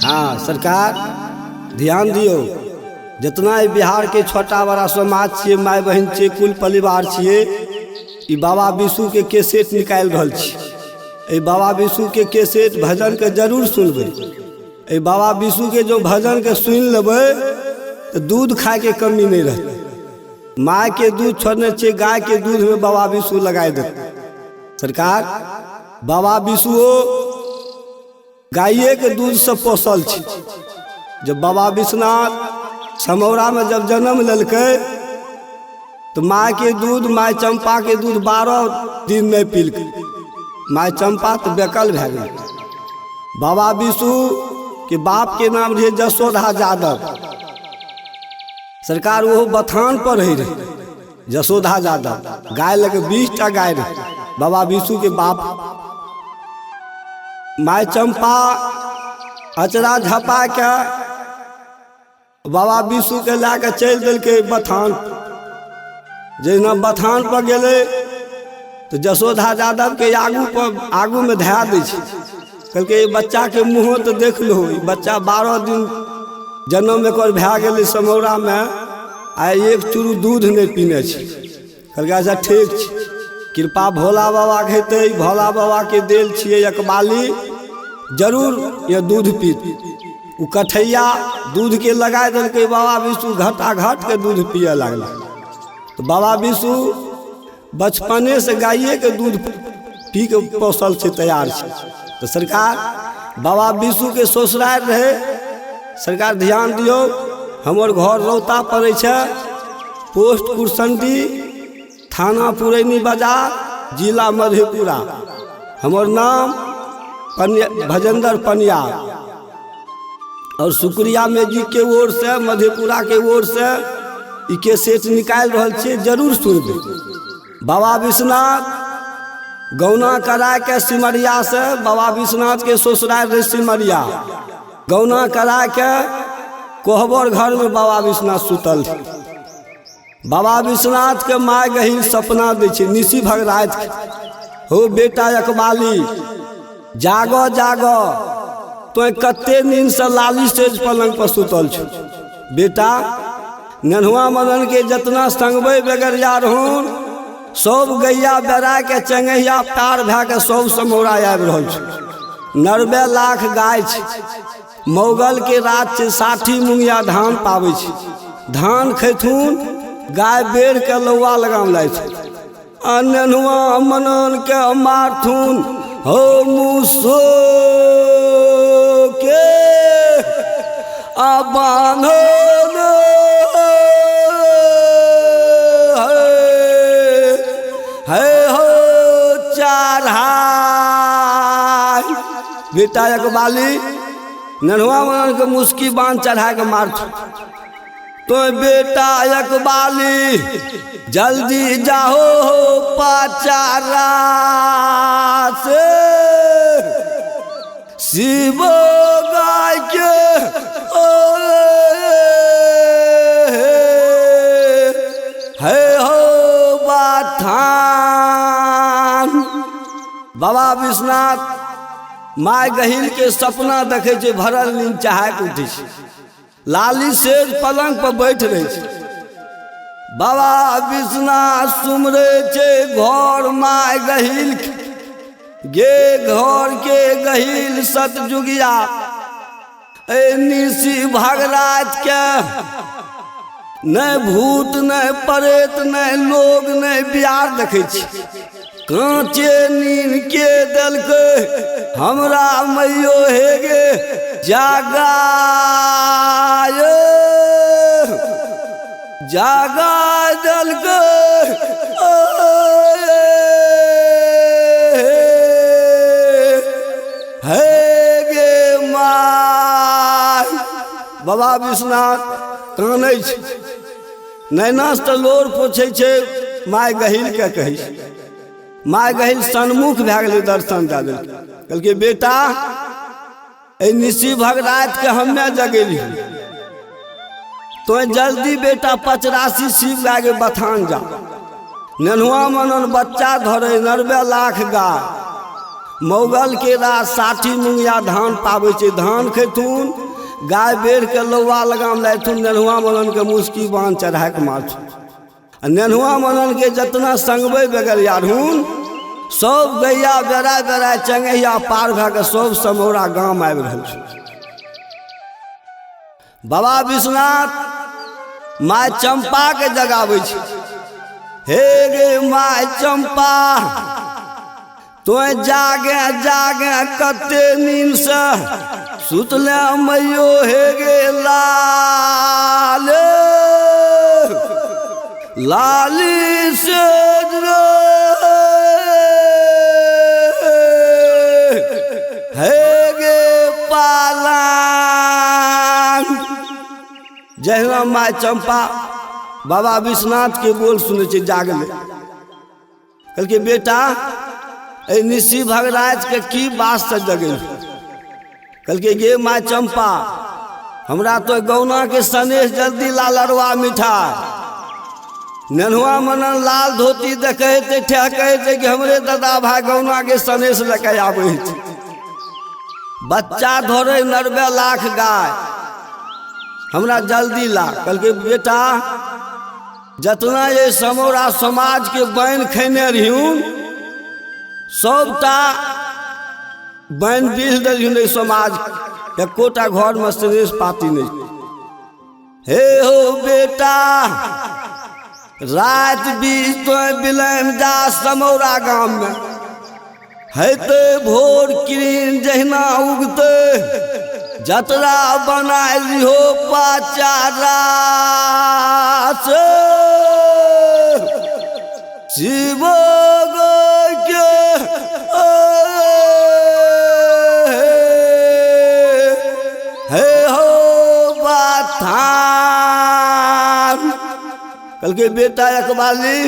हाँ सरकार ध्यान दियौ, जितना ई बिहार के छोटा बड़ा समाज छियै, माय बहिन छियै, कुल परिवार छियै, ई बाबा विशु के कैसेट निकालि रहल छी। एहि बाबा विशु के कैसेट भजन के जरूर सुनबै। एहि बाबा विशु के जो भजन के सुनि लेबै तऽ दूध खायके कमी नहि रहतै। माय के दूध छोड़ने छियै, गाय के दूध में बाबा विशु लगाए देतै। सरकार बाबा विशुओ गाइए के दूध से पोसल छै। जब बाबा विश्वनाथ समौरा में जब जन्म लेलकै तो माय के दूध, माय चंपा के दूध 12 दिन नहीं पीलकै। माय चंपा तो बेकल भए गेल। बाबा विशु के बाप के नाम रहे जसोधा यादव। सरकार वो बथान पर रही रहे जसोधा यादव। गाय लगे 20टा गाय रहे बाबा विशु के बाप। माय चंपा अचरा झपा के बाबा विशु के लए के चलि देलकै बथान। जहिना बथान पर गेलै तो जसोधा यादव के आगू पर आगू में धए दै छै। कहलकै ई बच्चा के मुँहो तो देख लो, ई बच्चा 12 दिन जन्म एकर भए गेलै समौरा में, आइ एक चूरू दूध नहि पीने छै। कहलकै अच्छा ठीक छै, कृपा भोला बाबा के हेतै, भोला बाबा के देल छियै एकबाली, जरूर ये दूध पीत। ओ कठैया दूध के लगा देलकै, बाबा विशु घटा घट के दूध पिए लागल। तो बाबा विशु बचपने से गाइए के दूध पी के पोसल छै, तैयार छै। तो सरकार बाबा विशु के ससुराल रहे। सरकार ध्यान दियौ, हमर घर रौता पड़ै छै, पोस्ट कुरसंडी, थाना पुरैनी बाजार, जिला मधेपुरा। हमर नाम भजेंद्र पनियार। और शुक्रिया मैजिक के ओर से, मधेपुरा के ओर से ई कैसेट निकालि रहल छियै, जरूर सुनबै। बाबा विश्वनाथ गौना करा के सिमरिया से, बाबा विश्वनाथ के ससुराल रहे सिमरिया, गौना करा के कोहबर घर में बाबा विश्वनाथ सुतल। बाबा विश्वनाथ के माय गहीर सपना दै छै निशी भगराज, हो बेटा अकबाली जागो जागो, तो कते नींद से लाली सेज पलंग पर सुतल छौ। बेटा नेन्हुआ मदन के जितना संगबै बेगरिया रहून, सब गैया बेरा के चंगैया पार भए के सब समौरा आबि रहल छौ। 90 लाख गाय छै, मौगल के रात छै, 60 मुंगिया धान पाबै छै। धान खैथुन गाय बेर के लौआ लगाम लै छै। आ नेन्हुआ मनन के मारथुन हो मुसो के आ बान्हल है हो चढ़ाई। बेटा एकबाली नेन्हुआ मनन के मुस्की बांध चढ़ा के मारथुन। तो बेटा एकबाली जल्दी जाहो पचारा से, शिव गाय के ओ हे हो बाथान। बाबा विश्वनाथ my गहील के सपना देखे छै, भरल नींद चाहे के उठै छै, लाली सेज पलंग पर बैठ रहे छै। बाबा विश्वनाथ सुमरे छै घर my गहील गे, घर के गहील सतजुगिया ए निशी भगराज के नहि भूत नहि प्रेत नहि लोग नहि बियार देखै छी। कांचे नीन के देलकै हमरा मैयो हे गे जागाय जागा देलकै हे गे my. बाबा विश्वनाथ कानै छै, नैना से तऽ लोर पोछै छै, my गहील के कहै छै। My गहील सन्मुख भए गेलै, दर्शन दए देलकै। कहलकै बेटा एहि निशी भगरात के हमे जगेली, तो जल्दी बेटा 85 शिव गाय के बथान जा। नेन्हुआ मनन बच्चा धरे 90 लाख गाय, मौगल के राज 60 मुंगिया धान पाबै छै। धान खेथुन, गाय बेर के लौआ लगाम लाथुन, नेन्हुआ मनन के मुस्की बान्ह चढ़ा के मारथुन। आ नेन्हुआ मनन के जितना संगबै बगैर यारहुन सब गैया बेरा बेरा चंगैया पार भए के सब समौरा गाम आबि रहल छै। बाबा विश्वनाथ my चंपा के जगाबै छै। हे गे my चंपा, तो जागे जागे कते नींद से सुतले मैयो, हे गे लाल लाली से हे गे पालांग। जहिना my चंपा बाबा विश्वनाथ के बोल सुनै छै, जागले कहलकै बेटा ए निशी भगराज के की बात से जगल? कहलकै गे my चंपा, हमरा तो गौना के सनेश जल्दी लाल अरवा मिठाई। नेन्हुआ मनन लाल धोती देखे ठहकै कि हमरे दादा भाई गौना के सनेश लऽ के आबै छै। बच्चा धरे 90 लाख गाय, हमरा जल्दी ला। कहलकै बेटा जतना ये समौरा समाज के बैन खेने रहियून सबटा बैन बिल देलियन समाज, एकोटा घर में सनेश पाती नहीं। हे हो बेटा, रात बीच तो बिलम जा समौरा गाम में हेते भोर किरण जहिना उगते जतरा बना लिहो पाचारा से शिव के हे हो बाथान। कहलकै बेटा एकबाली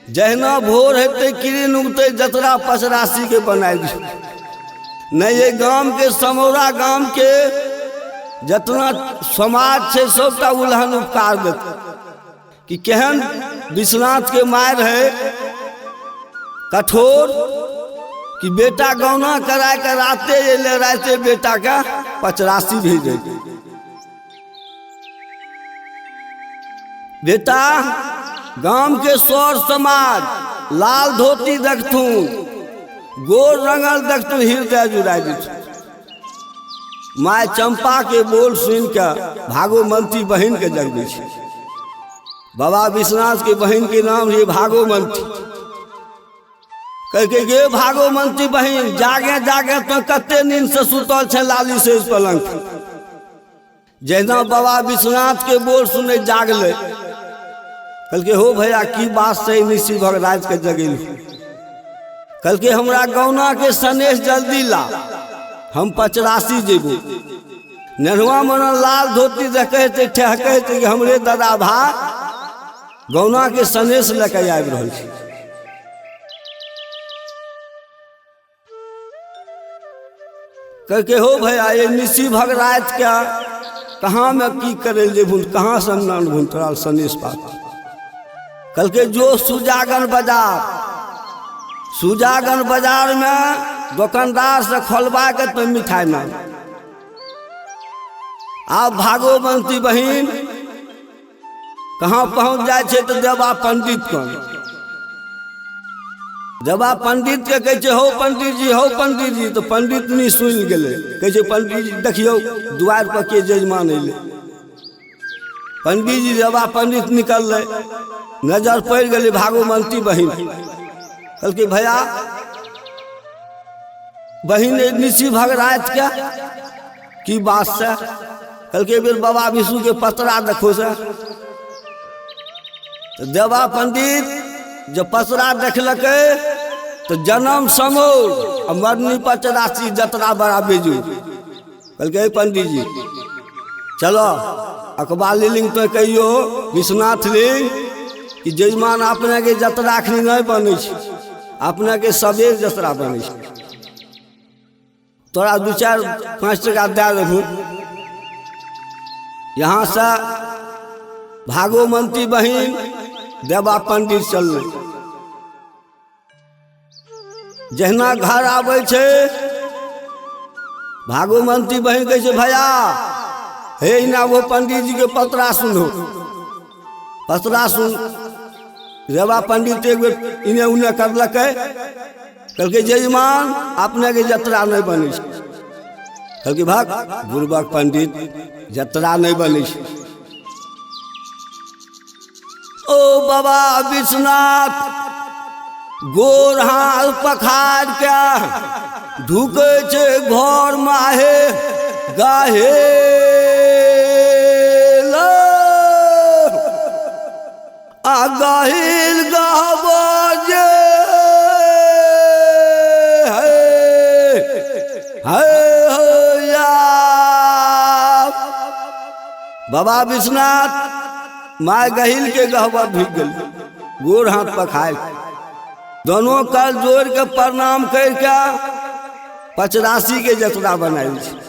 जहिना भोर हेतै किरण उगतै जतरा पचरासी के बनाय दियौ। नहीं ये गाम के समौरा गाम के जितना समाज छै सबटा उलहन उपकार देतै कि केहन विश्वनाथ के माय रहे कठोर कि बेटा गौना कराय के राते अयलै, राते बेटा के पचरासी भेजै। बेटा गाम के सौर समाज लाल धोती देखथुन, गोर रंगल देखथुन, हृदय जुड़ा देथुन। My चंपा के बोल सुन के भागोमंती बहिन के जगबै छै। बाबा विश्वनाथ के बहिन के नाम रही भागोमंती। कहलकै गे भागोमंती बहिन, जागे जागे तो कते नींद से सुतल छै लाली से पलंग। जहिना बाबा विश्वनाथ के बोल सुने जागले, कहलकै हो भैया की बात से निशी भगराज के जगेलू? कहलकै हमरा गौना के सनेश जल्दी ला, हम पचरासी जेबो। नेन्हुआ मनन लाल धोती देखै ठहकै कि हमरे दादा भाई गौना के सनेश लऽ के आबि रहल छै। कहलकै हो भैया ये निशी भगराज के कहाँ में की करे जेबुन, कहाँ से हम नानबुन तोरा सनेश पात? कहलकै जो सुजागन बाजार, सुजागन बाजार में दुकानदार से खोलबा के तो मिठाई ना। आब भागोमंती बहिन कहाँ पहुँच जाइ छै तो देवा पंडित कन। देवा पंडित के कहै छै हो पंडित जी, हो पंडित जी। तो पंडित नहीं सुनि गेलै, कहै छै पंडित जी देखियौ दुआरि पर के जजमान अयलै। पंडित जी देवा पंडित निकललै, नजर पड़ि गेलै भागोमंती बहिन। कहलकै भैया बहिन निशी भगराज के की बात से? कहलकै बेर बाबा विष्णु के पतरा देखो से। तो देवा पंडित जब पतरा देखलकै तो जन्म समौर आ मरनी पचरासी जतरा बड़ा बेजू। कहलकै पंडित जी चलो अकबाली लिंग तो कहियो विश्वनाथ लिंग कि जजमान अपने के जतरा अखनी नहीं बनै छै, अपने के सबेर जतरा बनै छै, तोरा 2 4 5 टका दे देबू। यहाँ से भागोमंती बहिन देवा पंडित चललै। जहिना घर आबै छै भागोमंती बहिन कहै छै, भैया हे ना वो पंडित जी के पतरा सुनो, पतरा सुन। रेवा पंडित एक बेर इने उने करलकै, कहलकै जजमान अपने के जतरा नहि बनै छै। कहलकै भाग बुड़बक पंडित, जतरा नहि बनै छै। ओ बाबा विश्वनाथ गोर हाथ पखार के ढुकै छै घर माहे गाहे आ गहिल गहबो जे हे हे हो या। बाबा विश्वनाथ माय गहिल के गहबर ढुक गेल, गोर हाथ पखाय दोनों कल जोड़ के प्रणाम करके 85 के जतरा बनायल छै।